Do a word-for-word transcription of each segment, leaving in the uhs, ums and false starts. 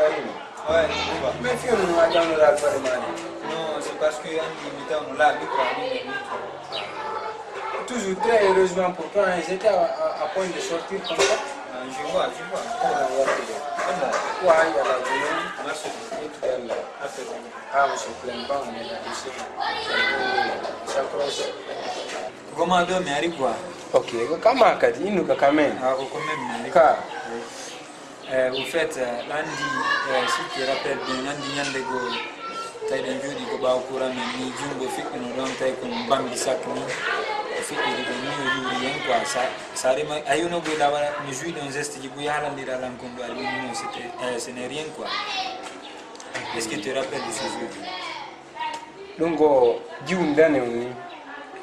Ouais, tu vois. Mais fier de moi, dans le rap, vraiment. Non, c'est parce que Andy, mi taw no laaɓi quoi, mi ne mi. Toujours très heureusement pour toi, hein, j'étais à, à- à point de sortir comme ça. Ah, je vois, je vois. Ah, ouais, ouais. Voilà. Ouais, il y a la violence. Merci. Et tout à l'heure. Après. Ah, on se plaint pas, on est là ici. On s'accroche. Ko ma ɗo mi ari quoi. Ok, ko kama kadi, innu ka kamen. Ah, ko ko men mi ari. Ka. Eh, au fait, eh, Andy, eh, si tu te rappelles bien, Andy ñande go tawi ɗen jooɗi ko ɓaawo courant men ni, junngo feƴƴuno ɗon, tawi ko mbambi sak ni, o feƴƴiri ɗon ni, o yuuri hen quoi. Sa, sa rema, a yiwno goy la wala, mi jouit ɗon geste ji buy haalandira lan kon ɗo, a ɗum no, c'était, eh, ce n'est rien quoi. Est-ce que tu te rappelles de ce jour? Ɗum ko jiwundane on ni.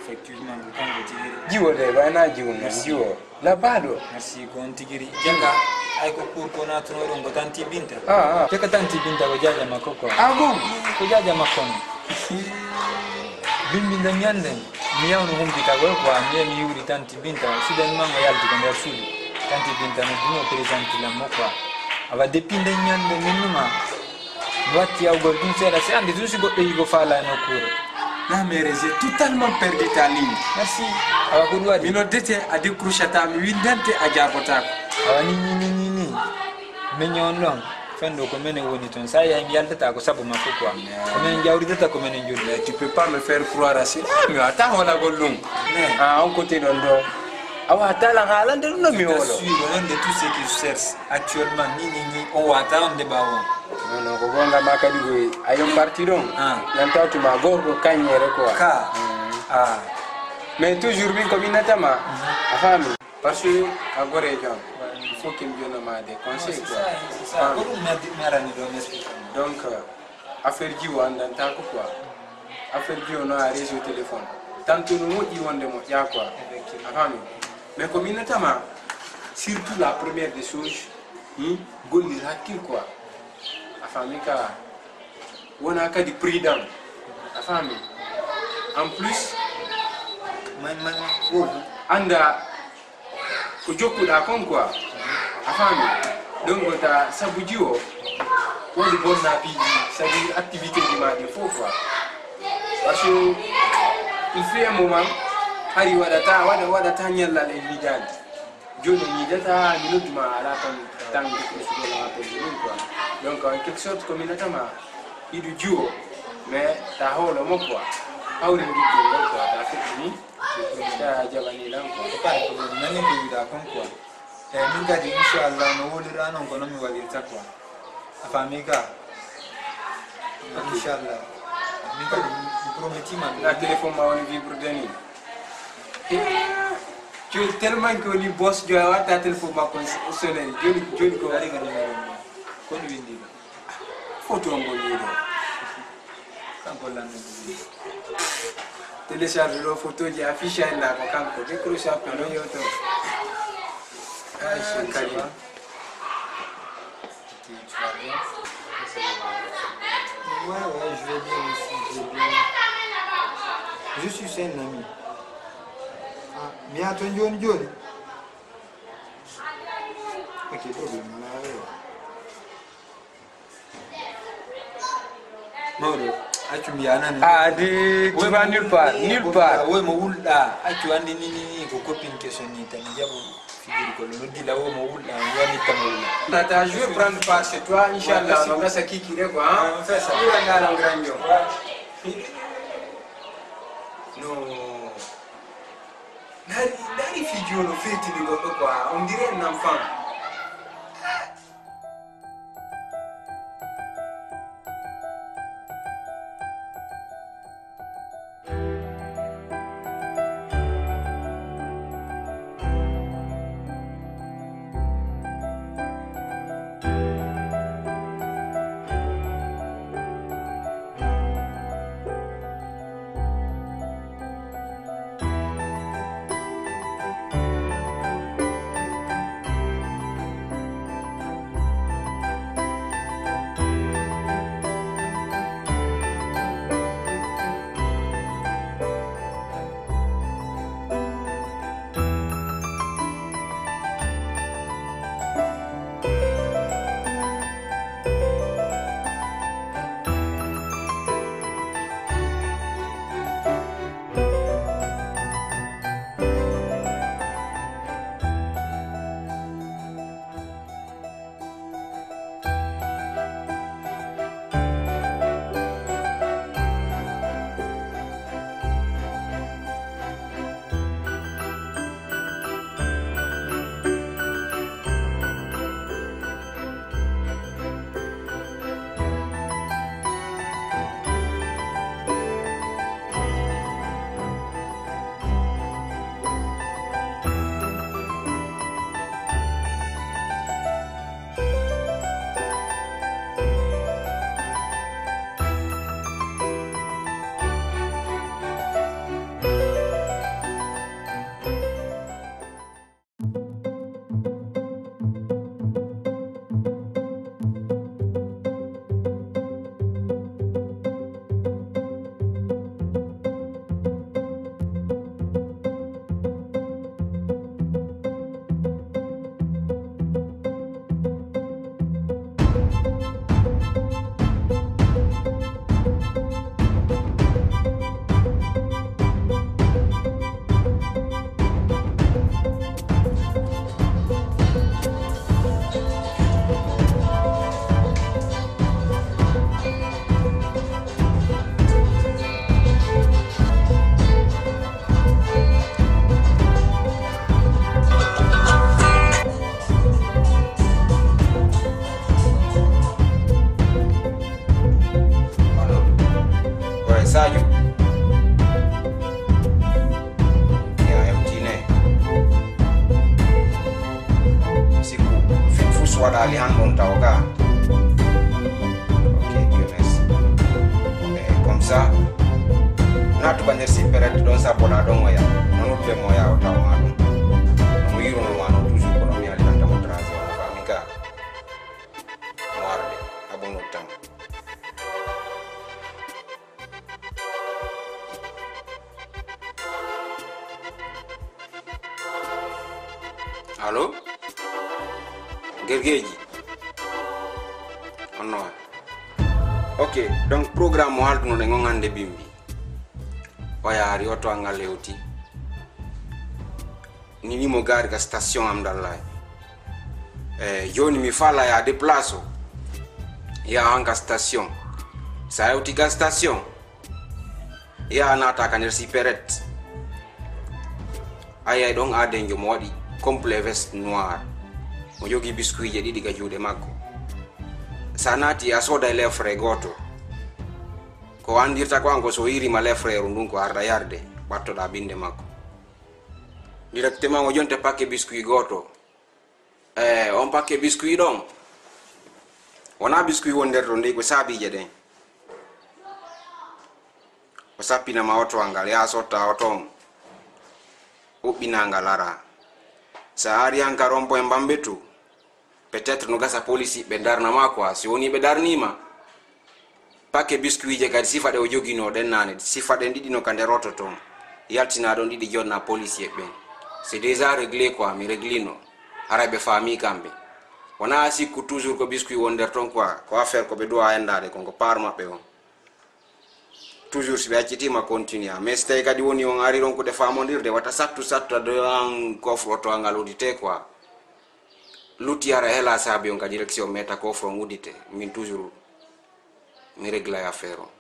Effectivement, ko kanko tigi. Jiwo de, wayna jiwundane, merci. Jiwo. Labaaɗo. Merci, ko on tigi ri. Jaka, ay ko pour ko natuno ɗon ko tanti Binta. Ah, ah. Jaka tanti Binta ko jaaja makko ko. Ah, bon? Ko jaaja makko no. Bimbi nde ñande, mi yawno humpita ko quoi, mi yehi mi yuuri tanti Binta, suuɗan man o yalti ko nder suudu. Tanti Binta no dumo présente lan mo quoi. Awa depuis nde ñande min numa. Mi watti yawgol ɗum seeɗa, si anndi tun si goɗɗo yii ko faala e nokkuure. La mère, j'ai totalement perdu ta ligne. Merci. Awa ko ɗum waɗi? Mi noddete, a décrochata, mi windante, a jaabotaako. Awa ni, ni, ni, ni, ni. Min on ɗon. Fenndo ko menen woni toon. Sa yahi mi yaltata ko sabu makko quoi. Ko menen jawridata, ko menen jolli. Mais tu peux pas me faire croire à cela. Mi wata hoolagol ɗum. Mais ah, on côté ɗon ɗo. Awa hatta lan haalande ɗum ɗo mi hoolo. Suivre on de tout ce qui se cherche actuellement. Ni, ni, ni. On wata on de ɓaawo. Non, non, ko gonga ma kadi ko ayon parti ɗon. Ah. Yan tawtuma goo ko kañere quoi. Ka. Mm. Ah. Mais toujours min ko mi natama. Mhm. A faami? Parce que a goreejo am. Ouais. Il faut que mi jonnoma des conseils quoi. C'est ça, c'est ça. Ah. Ko ɗum mi addi, mi arani ɗo, mi explique. Donc, euh, affaire jiwo anndanta ko quoi. Affaire jiwo no a réseau téléphone. Tanto no moƴƴi wonde moƴƴa quoi. Effectivement. A faami? Mais ko mi natama, surtout la première des choses, hmm, gollir hakkil quoi. A faami ka, wona kadi prudent. A faami? En plus, man, man, man, oh, annda ko jokkuɗa kon quoi. A faami? Donc ta sabu jiwo, woni bonna piiji, sabu activité ji ma ɗin fof quoi. Parce que il fait un moment, hari waɗata, waɗa, waɗata ñallal e miijaade. Jooni mi yiɗata mi noddu ma, ala tan, tan ko suɓo ma ko jooni quoi. Donc en quelque sorte ko mi natama hiɗu jiwo, mais ta hoolo mo quoi. Hawri ndi ko quoi, ta feɗɗini. Ta jaɓani lan quoi. Ko pare ko ɗum nani ko wiɗa kon quoi. E min kadi inchallah no wolira non ko non mi waɗirta quoi. A faami ka? Ok. Inchallah. Min kadi mi prometti ma ɗum. Na téléphone ma woni vibre de ni. Jooni tellement que woni boss jo a watta téléphone makko soneri. Jooni, jooni ko ari ka numéro mum. Ko ɗum windi ɗo? Photo ngol wiɗo. Kanko lanɗo ɗum windi. Télécharge ɗo photo ji affiche en na ko kanko. Décroche appel o yewto. Ay, Karim. Ok, tu vas bien? Ouais, ouais, je vais bien aussi, je vais bien. Je suis un ami. Ah, mi yaha toon jooni jooni. Ok, problème alaa, ayo. Mawɗo, accu mi yanani. Ah, di, tu vas nulle part, nulle part. Woy mo wulɗa, accu anndi ni, ni, ni, ko copine question ni tan, jaɓu. Figure ko no dila o mo wulɗa, mi woni tamo wula. Tata, je vais prendre part chez toi, inchallah, no gasa kikire quoi, hein? Ah, on fait ça. Ira ngala ngranjo. Non. Dari, dari fiji o no fetini goɗɗo quoi, on dirait un enfant. So waɗaali han ɗon taw ga. Ok, Dieu merci. E comme ça, naatu ka nder sipperette ɗon, sappo ɗa ɗon oya. Non, noddude mo oya o taw ma ɗum. Mo yiruno ma non, toujours ko ɗon mi aliranta mo tracé, on fami ga. Mo arde, abonno tam. Allo? Gergeeji? On no waay. Ok, donc programme mo haldunoɗen on hannde bimbi. O yaari oto an ngal hewti. Ni ni mo gaari ka station am dallay. Eh, jooni mi fala ya déplace o. Ya han ka station. Sa hewti ka station. Ya naata ka nder sipperette. A yiyay ɗon aadenjo mo waɗi complet veste noir. Mo jogii biskuiije ɗiɗi ga juuɗe makko. Sa naati a sooday lefre gooto. Ko anndirta ko an ko so yirima lefreeru ndun ko arɗa yarde, ɓattoɗa binde makko. Directement o jonte paquet biscuit gooto. Eh, on paquet biscuit ɗon. Wona biscuit won nder ɗon dey ko saabiije ɗen. O sappinama oto ngal, yaa sotta oto on. Uɓɓina ngal ara. Sa ari an ka rond-point Mbambetu. Peut-être no gasa police ɓe darna ma quoi. Si woni ɓe darnima. Paquet biscuitje kadi sifa ɗe o jogino ɗen nane. Sifa ɗen ɗiɗi no ka nder oto ton. Yaltina ɗon ɗiɗi jonna policier ɓen. C'est déjà réglé quoi, mi réglino. Haray ɓe faami kamɓe. Wona sikku toujours ko biscuit won nder ton quoi. Ko affaire ko ɓe duwa endaade kon, ko part maɓɓe on. Toujours si ɓe accitima continue. Mais si tawi kadi woni on ari ronkude faamondirde, wata sattu sattu ado an coffre oto an ngal udite quoi. Lutti ara hela saabi on ka direction meta coffre on udite. Min toujours mi régla e affaire o.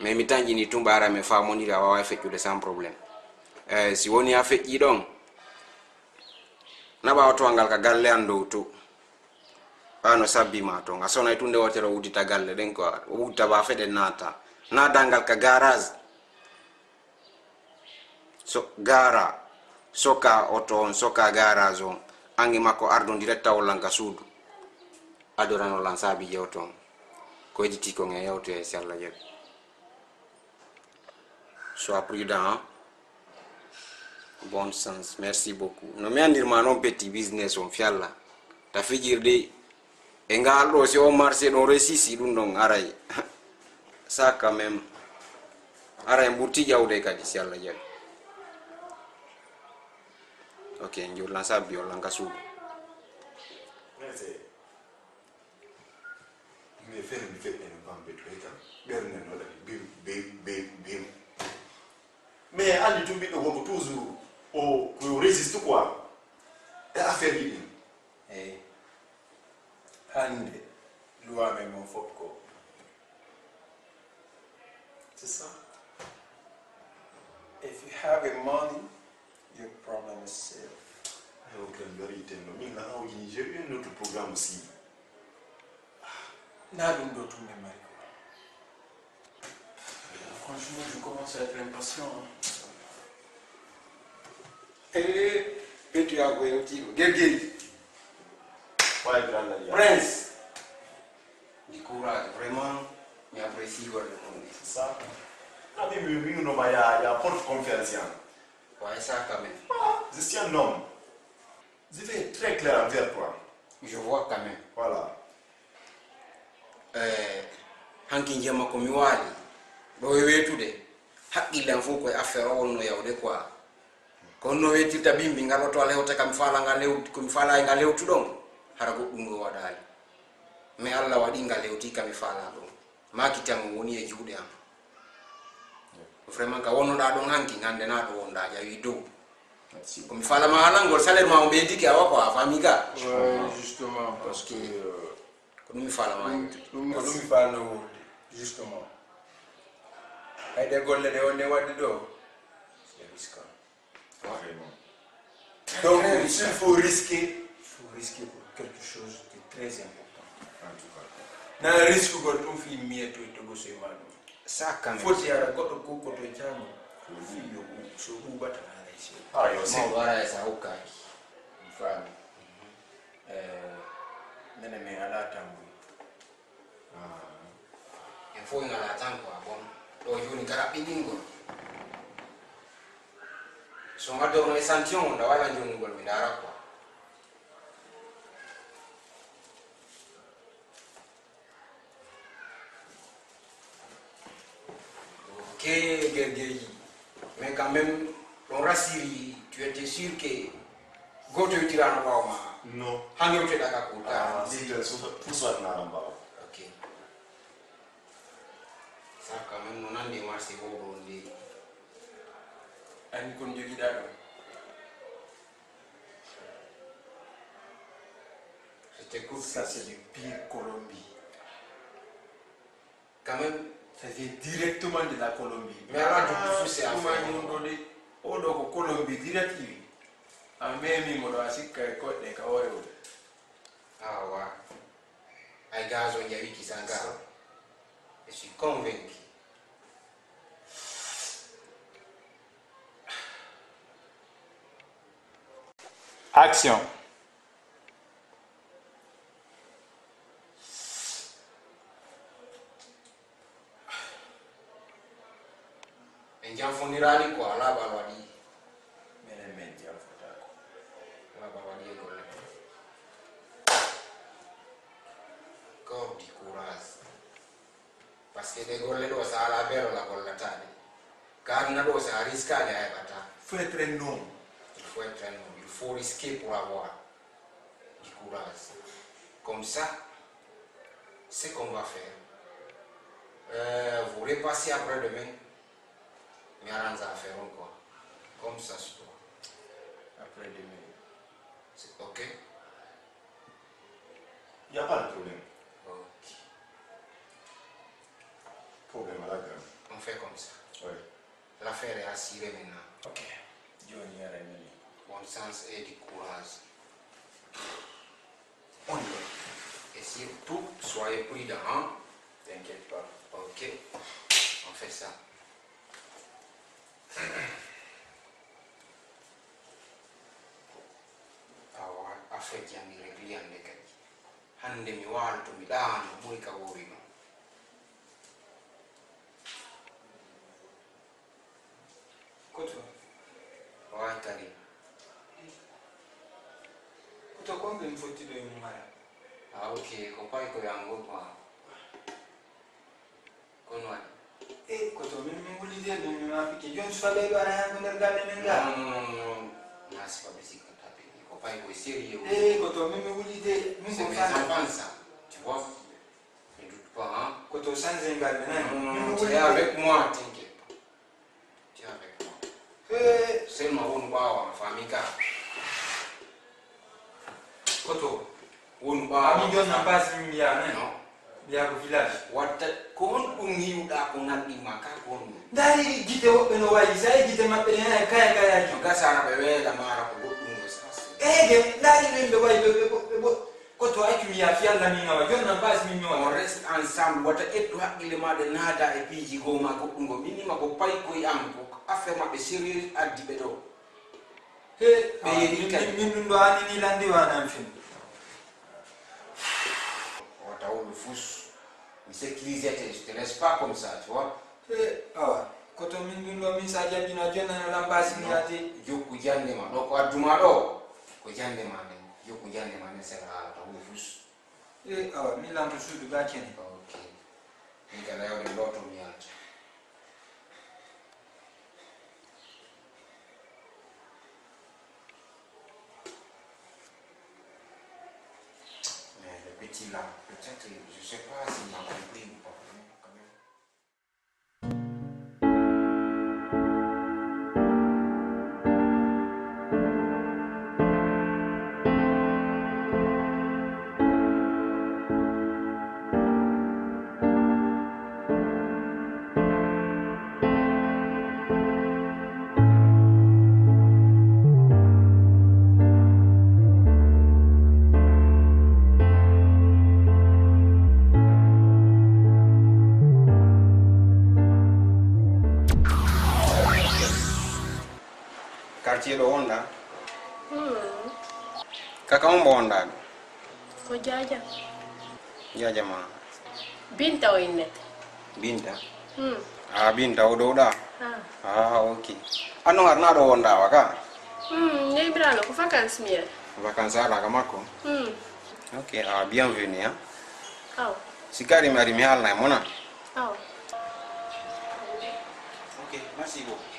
Mais mi tanƴini tun ɓe ara mi faamondiri a wawa feƴƴude sans problème. Eh, si woni a feƴƴi ɗon, naɓa oto an ngal ka galle an dow to. Ɓa no sabbi ma ton. A sonay tun nde wotere o uddita galle ɗen ko o udda ba feɗen naata. Na dangal ka garage. So gara. Soka oto on, soka garage on. Ange makko ardo direct taw lan ka suudu. Adorano lan sabi jewto on. Ko editi ko nge yewto e si Allah jaɓi. Sois prudent, hein? Bon sens, merci beaucoup. No mi andirma non petit business on fialla. Ta fijirde e ngal ɗo si on marché ɗon resisi ɗum ɗon aray. Ça quand même. Aray ɓurti ƴawde kadi si Allah jaɓi. Ok, njurlan sabbi on lan ka suudu. Merci. Mais feere mi feƴƴa no bambe to e kam ɓernde no ɗaɗi bim bim bim bim. Mais anndi tun ɓiɗɗo gorko toujours o ko résiste quoi e affaire ji ɗin. Eyi. Hannde loi men mon fof ko c'est ça. If you have a money, your problem is solved. Ay, o kan gari tenno min na hawji ni j'ai eu un autre programme aussi. Na ɗum ɗo tun ɓe mari ko. Franchement, je commence à être impatient, hein. Eh, Petu ya ko yewti ko gergeji. Prince. Du courage, vraiment, mi apprécie votre monde. C'est ça. Ami mi mi no ma ya ya porte confiance ya. Ouais, ça quand même. Ah, je suis un homme. Je vais être très clair envers toi. Je vois quand même. Voilà. Eh, hanki njema ko mi waali ɗo e weetude. Haqqille am fof koye affaire o wonno yawde quoi. Ko honno weetirta bimbi ngal oto a hewta kam faala ngal hewti ko mi faala e ngal hewtuɗon. Hara goɗɗum ɗo waɗaali. Mais Allah waɗi ngal hewti kam mi faala ɗon. Maaki tan o woni e juuɗe am. Vraiment ka wonnoɗaa ɗon hanki hannde na ɗo wonɗaa ƴawi dow. Merci. Ko mi faalama halangol salaire ma o ɓeydike awa ko a faami ka. Ouais, justement parce que euh, ko ɗum mi faalama ɗum ɗum ko ɗum mi faalno wuurde. Justement. Hay ɗe golle ɗe wonde waɗde ɗo c'est risquant. Vraiment. Donc s'il faut risquer, il faut risquer pour quelque chose de très important. En tout cas. Na risque gol ɗum fi miyeto e togo so e ma ɗum. Sakkan foti ara goɗɗo kukkoto jamo. Fi yo so ɓuɓata haray sew. Ah yo sew. Mawɗo ara e sa hokkaaki. Faami. Eh, Fof en alaa tan quoi. Bon, ɗo jooni ka raɓɓinɗingol. So mi addono échantillon on, ɗa waawi lan jonnugol mi ndaara quoi. Ok, Guergueji. Mais quand même, on rassure, tu étais sûr que gooto yottirano ɓaawo ma? Non. Han yewteɗa ka kuuta? Ah, si, si, si, si, si, non, non, non. Ok. Ça, quand même, non, non, non, c'est bon, bon, bon. Anndi kon jogiɗa ɗo? Je t'écoute. Ça, c'est du pire Colombie. Quand même. Ça vient directement de la Colombie. Mais alors, du coup, c'est affaire. Ɗo de, o ɗo ko Colombie direct iwi. A memi mo ɗo, a sikka e koɗɗe ka hoore o. Ah, wa. Ay gaz o jawi ki sanga. Je suis convaincu. Action. En janfondirani ko alaa bal waɗi. Menen men janfotaako. Alaa bal waɗi e golle. Corps du courage. Parce que ɗe golle ɗo, so a alaa beelo la gollata ɗe. Ka aduna ɗo, so a riskaali a heɓata. Faut être un homme. Il faut être un homme. Il faut risquer pour avoir du courage. Comme ça, ce qu'on va faire, euh, vous repassez après-demain, mi arrange affaire on quoi. Comme ça, c'est toi. Après-demain. C'est ok. Il n'y a pas de problème. Ok. Problème à la gamme. On fait comme ça. Oui. L'affaire est assurée maintenant. Ok. Jooni yara mini. Bonne chance et du courage. On y va. Et surtout, soyez prudent, hein? T'inquiète pas. Ok. On fait ça. Awa, affaire ji am ɗi réglé hannde kadi. Hannde mi waalto, mi ɗaano, moy ka wowri non. Koto. Wawi kadi. Koto, kon ɓe mi fotti ɗo e mum ara. Ah, ok, ko pay ko yango quoi. Kono waɗi. E koto, min, min wulide, min, min ma pikke. Joni so faleeɗo ara hen ko nder galle men ga? Non, non, non, non. Na sifa ɓe sikkata ɓe. Ko pay ko sérieux. E koto, min, min wulide, min ko fan. C'est mes enfants, ça. Tu vois? Ne doute pas, hein. Koto, sanze galle, non? Non, non, non, tu es avec moi, t'inquiète pas. Tu es avec moi. He. Seulement, wonu ɓaawo am, famille ka. Koto, wonu ɓaawo am. Ami jonna basi min mbiya, non? Non. Mbiya ko village. Watta, ko honɗum yiwɗa ko ngalɗi ma ka, ko honɗum? Ndaari gite woɓɓe no wayi, sa e gite maɓɓe ɗen, hay kaya kayaji. No gasana ɓe weela maara ko goɗɗum ngo sa. Eege, ndaari ɓen ɓe wayi, ɓe, ɓe, ɓe, ɓe, Koto, accu mi yaafi Alla, min awa. Jonna basi min mi wata. On reste ensemble. Wata ƴettu haqqille ma ɗe naada e piiji goo ma goɗɗum goo. Min nima ko pay koy am, ko affaire maɓɓe sérieux addi ɓe ɗo. He, ɓe yeri kadi. Min, min ɗum ɗo ani ni landi wa nan fin. Wata wolu fus. Mi sécurisé te, je te laisse pas comme ça, tu vois. E, awa, koto min ɗum ɗo, min sa jaɓɓino a jonnano lambasi mi yaade. Jokku jannde ma, ɗo ko adduma ɗo, ko jannde ma nden. Jokku jannde ma nden, sera haalata huɗo fus. E, awa, min lanto suudu ga kene. Ok. Min kala yawde looto mi yalta. Mais le petit là, peut-être, je sais pas s'il m'a compris ou pas, mais quand même. Quartier ɗo wonɗa? Hmm. Kaka on mbo wonɗa ɗo? Ko Jaaja. Jaaja ma? Binta o innete. Binta. Hmm. Ah, Binta, o ɗo ɗa? Ah. Ah, ok. Anno har na ɗo wonda wa ka? Hmm, ne birano ko vacances mi yari. Vacances ala ka makko? Hmm. Ok, ah, bienvenue, hein. Aw. Si Karim ari mi halna e mona. Aw. Ok, merci beaucoup.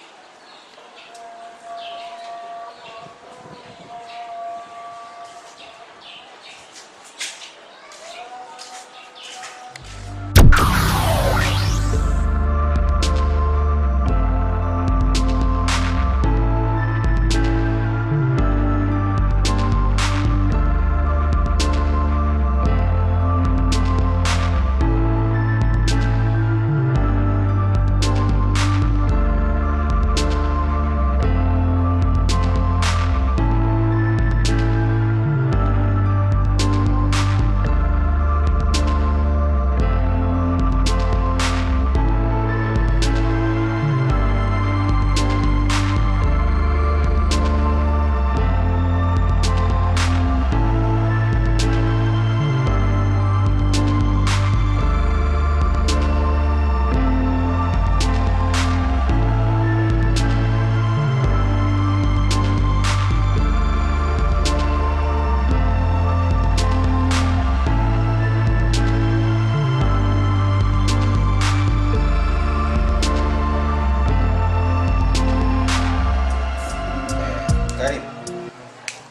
Karim,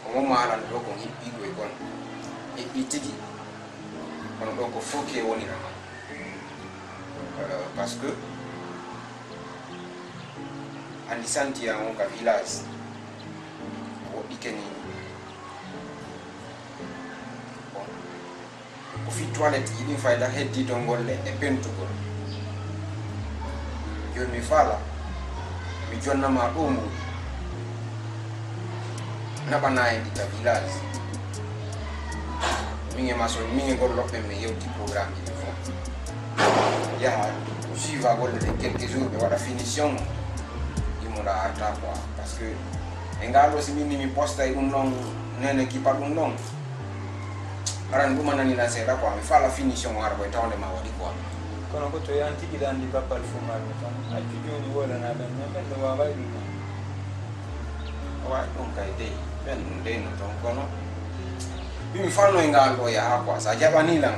ko mo maalano ɗo ko hiɓɓiigo e kon. Hiɓɓii tigi. Kono ɗo ko foke wonira. Euh, parce que andi santiya on ka village woɗɗike ni. Bon. Ko fi toilette ji ɗin fayda heddi to golle e pentugol. Joni mi faala, mi jonnama ɗo mbuɗi. Naɓana en ɗi ka village. Min e maçon, min e golloɓe, mi yewti programme ji ɗi fof. Yaha, suiva golle ɗe quelques jours, ɓe waɗa finition. Yimmoɗa arta quoi. Parce que e ngal ɗo, si min ni mi postay ɗum ɗon, nene kipa ɗum ɗon. Aran ɗum a nani lan seeɗa quoi, mi faala finition o ara koye tawde ma waɗi quoi. Kono ko to yan tigi ɗan di bappal fumarɓe tan, accu jooni wolana ɓen, mais ɓen ɗo waaway ɗum ɗon. Waay ɗum kay dey, ɓen ɗum dey no ton kono. Min mi fanno e ngal ɗo yaha quoi, sa jaɓani lan,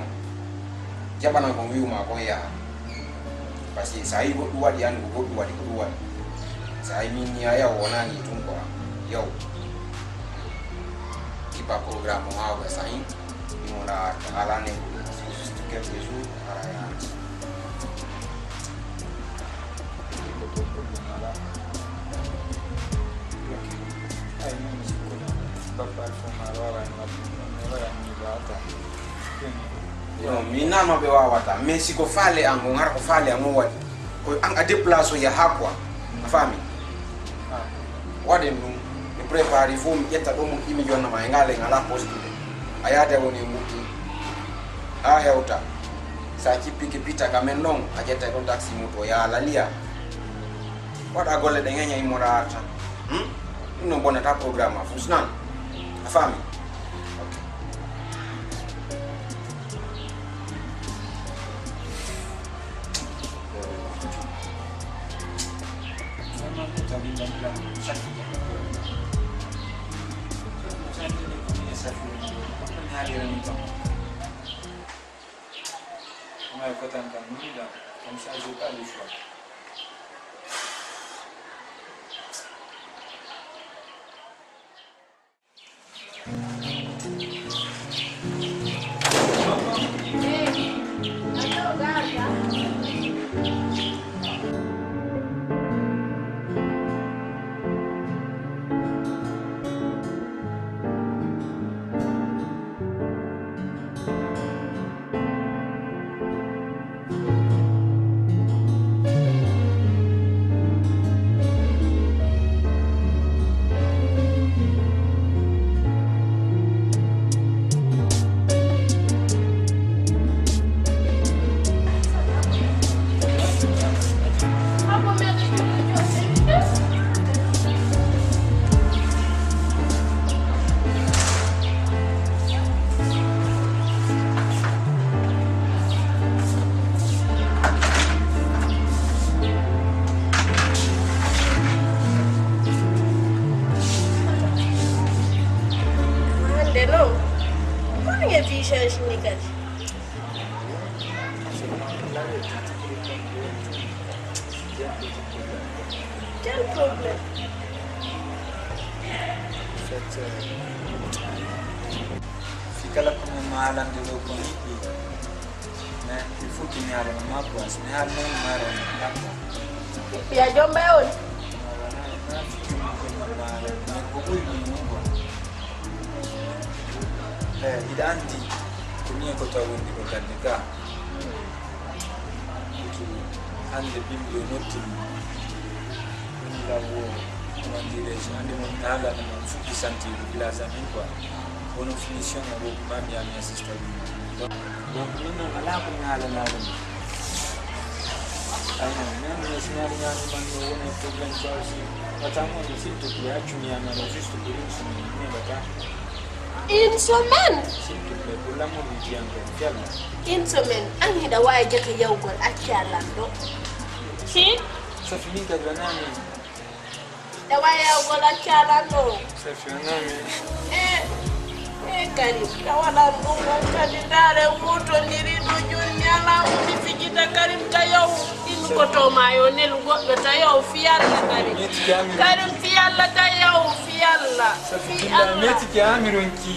jaɓanan ko mi wi'uma ko yaha. Parce que sa yi goɗɗum waɗi, an ko goɗɗum waɗi, ko ɗum waɗi. Sa yi min ni a yaw, wonani tun quoi, yaw. Kipa programme o hawga sa yi, ɗimo na alane ko juste quelques jours, ara yaha. Non, mi nama ɓe wawata, mais si ko faale an on, hara ko faale an on waɗi, ko an a déplace o yaha quoi, a faami? Waɗen ɗum, mi prépare fof, mi ƴetta ɗo mo imi jonnama e ngale ngala postude. A yaada woni e mbuɗɗi, a hewta. Sa cippike pita ka men ɗon, a ƴetta ɗon taxi moto, ya laliya. Waɗa golle ɗe ŋeña immoɗa arta. Hmm? Ɗum no bonata programme ma fus nan. A faami? Ok. Comme ça, il faut attendre quand même, comme ça, j'ai pas le choix. Non, ko ngeen fi change ni kadi? Quel problème? En fait, euh, fi kala ko mo maalande ɗo ko yiɗi. Mais il faut que mi haala ma quoi. So mi haala ma, mi haala ma quoi. Ya jomba on. Mais ko ɓuri ɗum non quoi. Eh, hiɗa anndi ko nii ko taw wondi ko kadi ga. Hannde bimbi o noddimi. Woni law o, comment dirais-je, hannde mon mi haalana mon fuɗɗi santiiɗo village amin quoi. Wono finition o ɗo ma mi ami assista ɗum. Donc, donc min noon alaa ko mi haalanaa ɗum. Aywa, même le scenario ñaami man no woni problème quoi aussi. Wata mon, s'il te plaît, accu mi amana juste pour une semaine. Mais wata. Une semaine? S'il te plaît, pour l'amour de Dieu encore, fiyalla. Une semaine? An hiɗa waawi jaka yawgol acca lan ɗo? Si? Safi min kadi wanaami. Hiɗa waawi yawgol acca lan ɗo? Safi wanaami. Eh, eh, Karim, tawalan ɗum on kadi ndaare wotondiri ɗo jooni mi alaa ko mi fijita Karim tayow. Ɗin ko to ma yo nelu goɗɗo tayow fiyalla Karim. Karim fiyalla tayow fiyalla. Safi billahi meti ke amiron ki.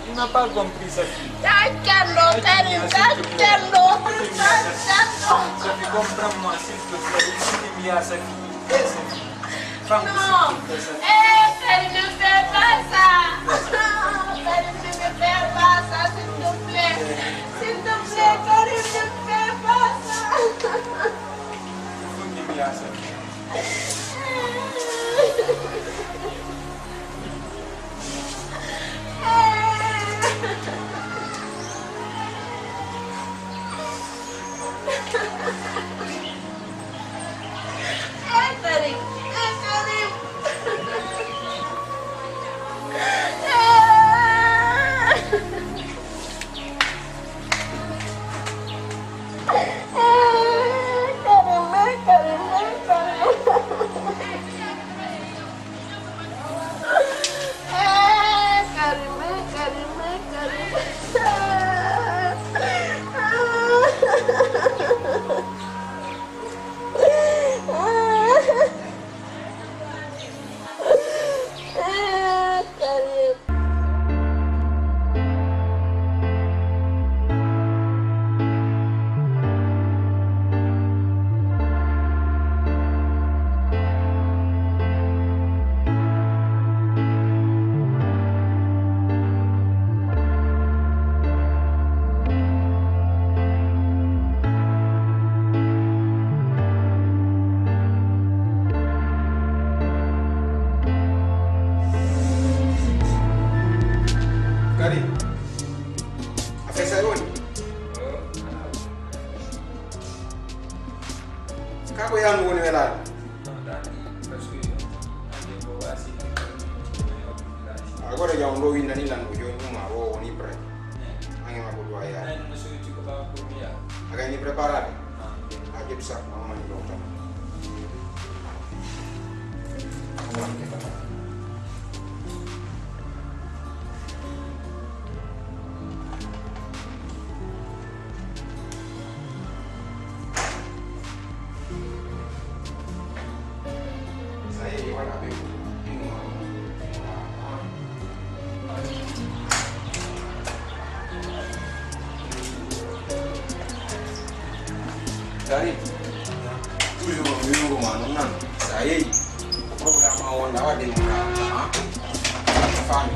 Il n'a pas compris, Safi. Taccando, Karim, taccando, taccando. Safi, comprends-moi, s'il te plaît. Il suffit, Mia, Safi. Eh, Safi. Femme, non. S'il te plaît, Safi. Eh, Karim, ne fais pas ça. Karim, ne me fais pas ça, s'il te plaît. S'il te plaît, Karim, ne fais pas ça. Il faut que Mia, Safi. Kadi, a fesa e woni? Ka ko yaandu woni welaade? A goto jam ɗo windani lan ɗo jooni ɗum ma o woni prêt. Ange ma ko duwa yaade. A gayni préparade? A ƴettu sak ma mani ɗo tan. Dari, toujours no wi'ugo ma non nan, sa yehi, ko programme ma wonda wadde mo ka, ha? Fami.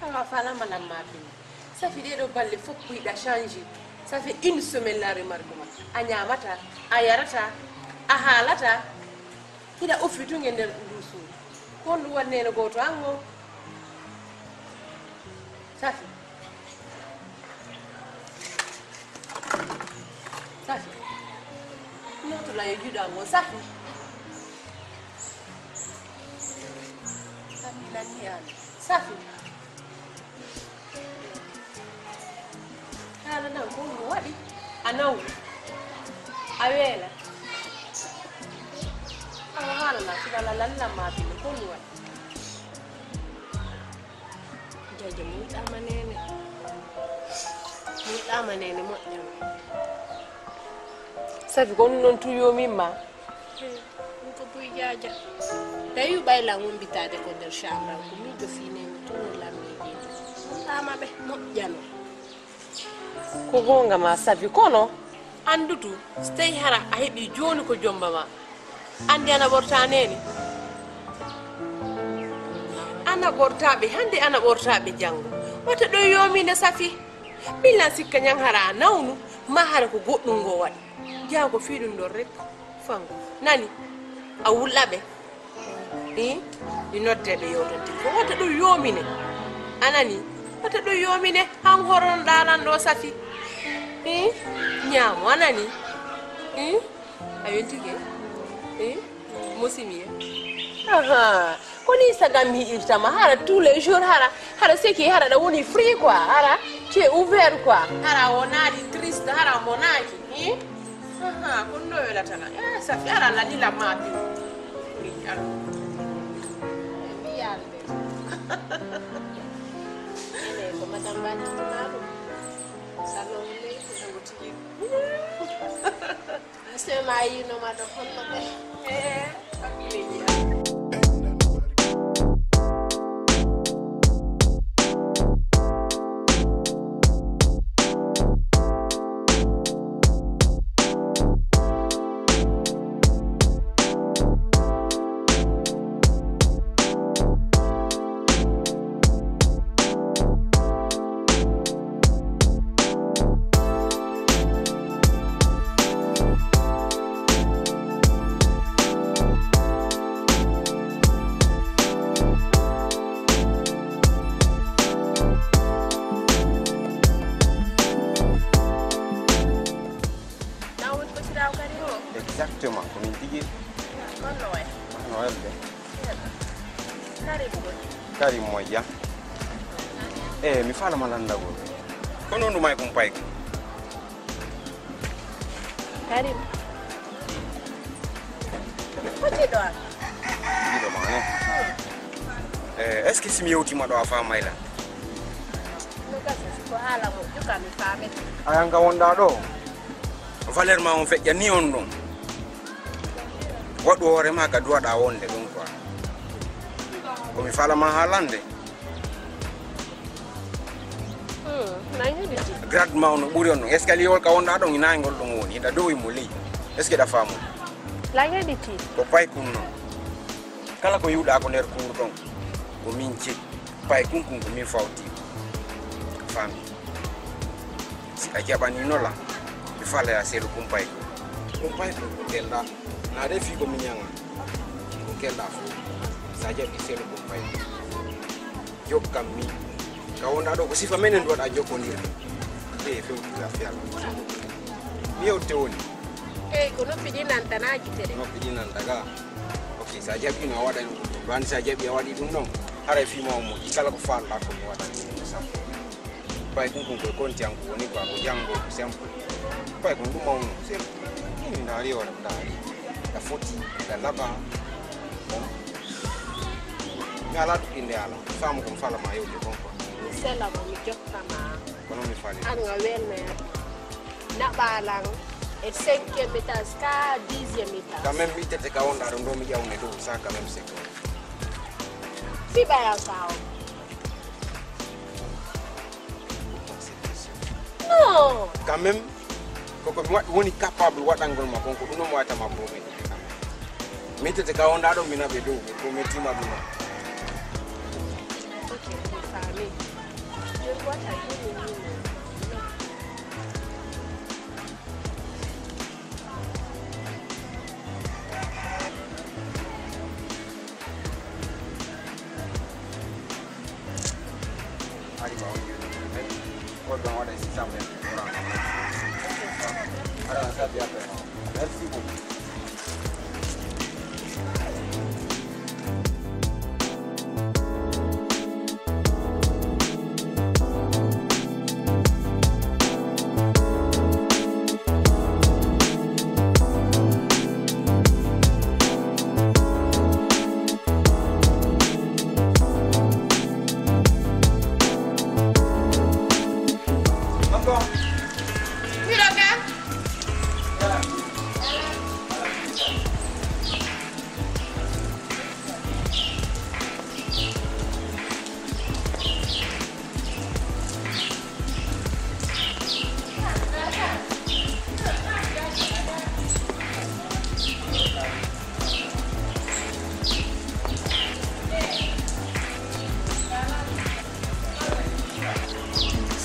Awa fala madame Mapini. Ça fait des balles, faut que ça change. Ça fait une semaine la remarque ma. A ñaamata, a yarata, a haalata. Hiɗa uffi tun e nder ndu suudu. Ko honɗum waɗi neene gooto an o? Safi. Safi. Nootula yo juuɗe an o. Safi. Safi, nani an. Safi. Haala nan ko ɗum waɗi? A nawni. A weela. Awa haala nan, sila la lalla ma bile ko ɗum waɗi? Jaaja muɗɗama neene. Muɗɗama neene moƴƴama. Safi ko ɗum ɗon tun yoomin ma? Ɗum ko buy jaaja. Tawi ɓay lan wombitaade ko nder chambre am, ko miijo fii neene tun o lammiiji. Ɗama ɓe moƴƴano. Ko goonga ma Safi, kono anndutu, so tawi hara a heɓi jooni ko jomba ma. Anndi ana ɓorta neene. Ana ɓorta ɓe hannde, ana ɓorta ɓe janngo. Wata ɗo yoomine Safi. Min lan sikka ñan hara a nawnu, ma hara ko goɗɗum ngo waɗi. Jaago fii ɗum ɗon rek. Fango. Nani? A wulla ɓe. Ii? Mi nodde ɓe yewtantin ko. Wata ɗum yoomine. A nani? Wata ɗum yoomine. Han horonoɗaa lan ɗo Safi. Ii? Ñaamo, a nani? Ii? A weltike? Ii? Musimi e? Aha. Ko ni saga mi yiɗirta ma, hara tous les jours, hara, hara seki, hara ɗa woni free quoi, hara tu es ouvert quoi. Hara a wonaali triste, hara a monaaki, hein? Aha, ko no welata na. Eh, Safi, hara la ni la ma bi. Oui, alors. Eh, mi yalde. Ene ko madame Bani Tumaru. Salon le, ko tigi. Monsieur Mayino Mado Honno ɓe. Eh, hakkileeji am. Exactement, ko min tigi. Honno wayi? Honno wayi de? Karim woni? Karim moƴƴa. Eh, mi faala ma lanndagol. Ko non ɗum ay kum payko? Karim. Ko jiɗo an? Jiɗo ma, non? Eh, est-ce que si mi yewtima ɗo a faamay lan? No gasa, si ko haala moƴƴo ka mi faamete. Ayan ka wonɗa ɗo? Valeur ma on feƴƴa ni on ɗon. Waɗu hoore ma ka duwaɗa wonde ɗon quoi. Ko mi faala ma haalande. Hmm, na heɗiti. Grade ma on no ɓuri on ɗon. Escalier wol ka wonɗa ɗon, ina ngol ɗon woni. Hiɗa dow mo ley. Est-ce que ɗa faamu? Na heɗiti. Ko pay kun non. Kala ko yiwɗa ko nder kuur ɗon, ko min jeyi. Pay kun kun ko min fawti. Faami. Si a jaɓanino lan, mi faala ya selu kun pay kun. Kun pay kun ko kelɗa. Na de fii ko mi ñaŋa. Ko kelɗa fof. Sa jaɓi selu kun pay kun. Jokkam mi. Ka wonɗa ɗo ko sifa menen waɗa jokkondirde. E fewtude affaire. Mi yewte woni. Eyi, ko noppi ɗi nanta na gite ɗe. Noppi ɗi nanta ga. Ok, sa jaɓi no a waɗani ɗum ɗon. Ɗo anndi sa jaɓi a waɗi ɗum ɗon. Haray fii ma o moƴƴi kala ko faalɗa ko mi waɗani ɗum ɗon sappo. Pay kun kun koye konti an ko woni quoi, ko janngo ko simple. Pay kun ɗum mawno simple. Ini ndaari hoore ndaari. Ɗa foti, ɗa laɓa. Bon. Mi alaa ɗuɗɗinde ala. Faamu ko mi faala ma yewde kon quoi. Mi sela mo mi jokka ma. Kono mi faali. An nga welna ya. Naɓa lan e cinquième étage ka dixième étage. Quand même, mi tete ka wonɗa ɗo, ɗo mi ƴawne dow sa quand même c'est quoi. Fi ɓaya ka o. Non. Quand même, koko mi waɗ-, woni capable waɗangol ma kon, ko ɗum ɗon mi wawata ma promettre quand même. Mettete ka wonɗaa ɗon, mi naɓe dow, mi ko mettiima ɗum. Okay, mi faami. Arriva oggi, eh? Poi dobbiamo andare in sistema per ora. Allora, sappi, vabbè, no. Merci beaucoup.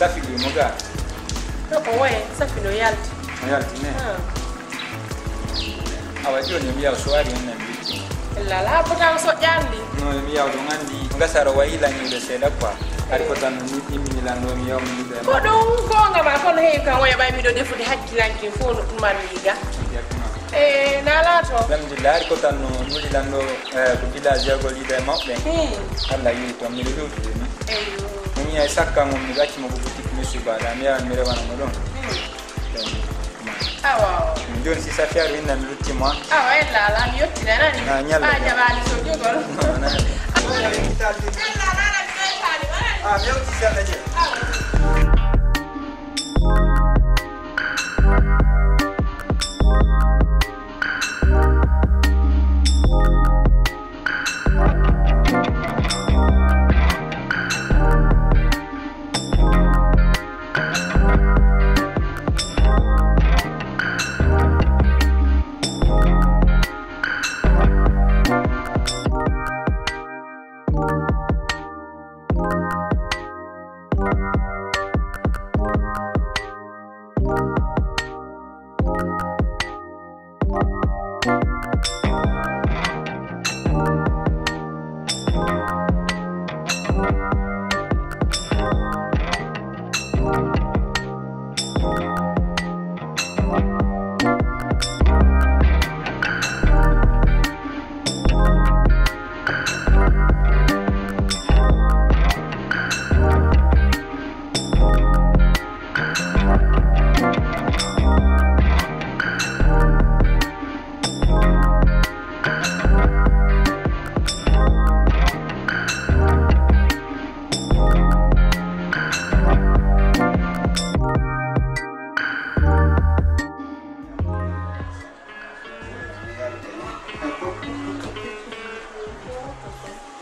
Safi ɗum mo ga? To ko woye, Safi no yalti. No yalti ne? Ah. Awa jooni mi yaw so ari en nan bitti. Lala, pota ko so ƴandi. No, mi yaw ɗum andi. Ngasaro wayi lañude seeɗa quoi. Ari ko tan no immini lan ɗo mi yaw mi ɗuɗe. Ko ɗum goonga ma, kono heewi kan woye ɓay miɗo defude hakkilanke fof no ɗuman wiiga. Exactement. E na laato. Alhamdulillah, ari ko tan no nuli lan ɗo, eh, ko village yagol yiɗa e mawɓe. Hmm. Allah yi to miɗo ɗuɗude ni. Eyyo. Min yahi sakka ngon mi ɗacci mo ko boutique mi subaɗa mi yawan mi rewana mo ɗon. Hmm. Awa. Min joni si Safiya ɗo inna mi lutti mo. Awa ella ala mi yottina nani. Na ñalla. Ba jaɓani so jogol. No, na. Ella ala mi weltani ma nani. Ah, mi yewti seeɗa je. Awa.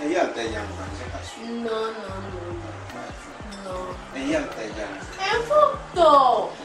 E yalta e janngo kan, c'est pas sûr. Non, non, non, non. Non. E yalta e janngo. E fof to.